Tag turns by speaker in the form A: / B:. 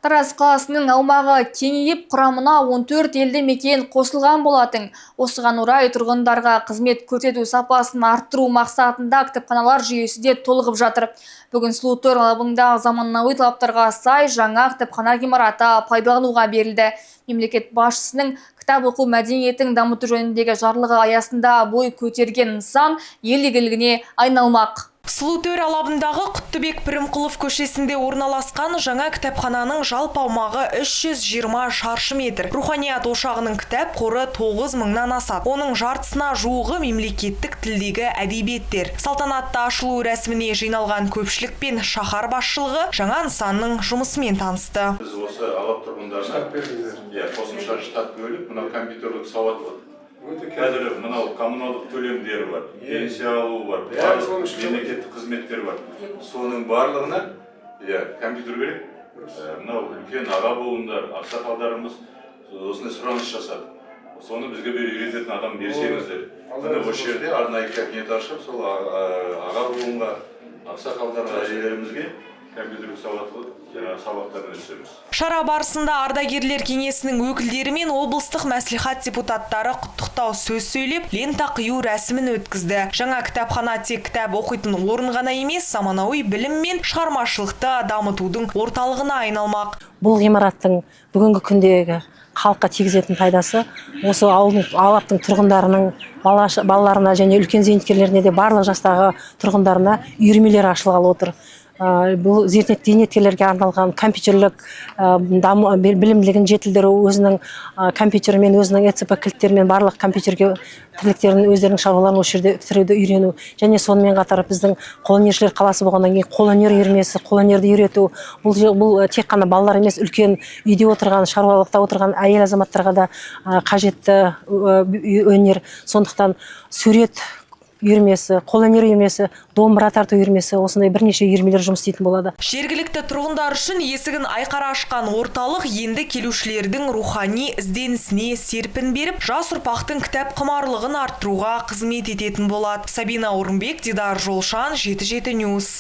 A: Тараз қаласының аумағы кеңейіп, құрамына 14 елді мекен қосылған болатын. Осыған орай тұрғындарға қызмет көрсету сапасын арттыру мақсатында кітапханалар жүйесі де толығып жатыр. Бүгін Сұлутөр алабында заманауи талаптарға сай жаңа кітапхана ғимараты пайдалануға берілді. Мемлекет басшысының кітап оқу мәдениетін дамыту жөніндегі жарлығы аясында бой көтерген нысан ел игілігіне айналмақ.
B: Сұлутөр алабындағы Құттыбек Пірімқұлов көшесінде орналасқан жаңа кітапхананың жалпы аумағы 320 шаршы метр. Руханият ошағының кітап қоры 9 мыңнан асады. Оның жартысына жуығы мемлекеттік тілдегі әдебиеттер. Салтанатты ашылу рәсіміне жиналған көпшілік пен шаһар басшылығы жаңа нысанның жұмысымен танысты.
C: Біз осы алап тұрғындарына, иә, қосымша штат бөліп, мынау компьютерлік сауаттылық. Қазір мынау коммуналдық төлемдері бар, пенсия алу бар, барлық мемлекеттік қызметтер бар. Соның барлығына, иә, компьютер керек. Мынау үлкен аға буындар, ақсақалдарымыз осындай сұраныс жасады. Соны бізге бір үйрететін адам берсеңіздер. Міне, осы жерде арнайы кабинет ашып, сол аға буынға, ақсақалдарға, әжелерімізге компьютерлік сауаттылық жаңағы сабақтарын өткіземіз.
B: Шара барысында ардагерлер кеңесінің өкілдері мен облыстық мәслихат депутаттары құттықтау сөз сөйлеп, лента қию рәсімін өткізді. Жаңа кітапхана тек кітап оқитын орын ғана емес, заманауи білім мен шығармашылықты дамытудың орталығына айналмақ.
D: Бұл ғимараттың бүгінгі күндегі халыққа тигізетін пайдасы осы ауылдың, алаптың тұрғындарының балаларына және үлкен зейнеткерлеріне де, барлық жастағы тұрғындарына үйірмелер ашылғалы отыр. Бұл зейнеткерлерге арналған компьютерлік білімділігін жетілдіру, өзінің компьютерімен, өзінің ЭЦП кілттерімен барлық компьютерге тірліктерін, өздерінің шаруаларын осы жерде бітіруді үйрену және сонымен қатар біздің қолөнершілер қаласы болғаннан кейін қолөнер үйірмесі, қолөнерді үйрету. Бұл тек қана балалар емес, үлкен үйде отырған, шаруалықта отырған әйел азаматтарға да қажетті өнер. Сондықтан сурет үйірмесі, қолөнер үйірмесі, домбыра тарту үйірмесі, осындай бірнеше үйірмелер жұмыс істейтін болады.
B: Жергілікті тұрғындар үшін есігін айқара ашқан орталық енді келушілердің рухани ізденісіне серпін беріп, жас ұрпақтың кітап құмарлығын арттыруға қызмет ететін болады. Сабина Орынбек, Дидар Жолшан, 77 Ньюс.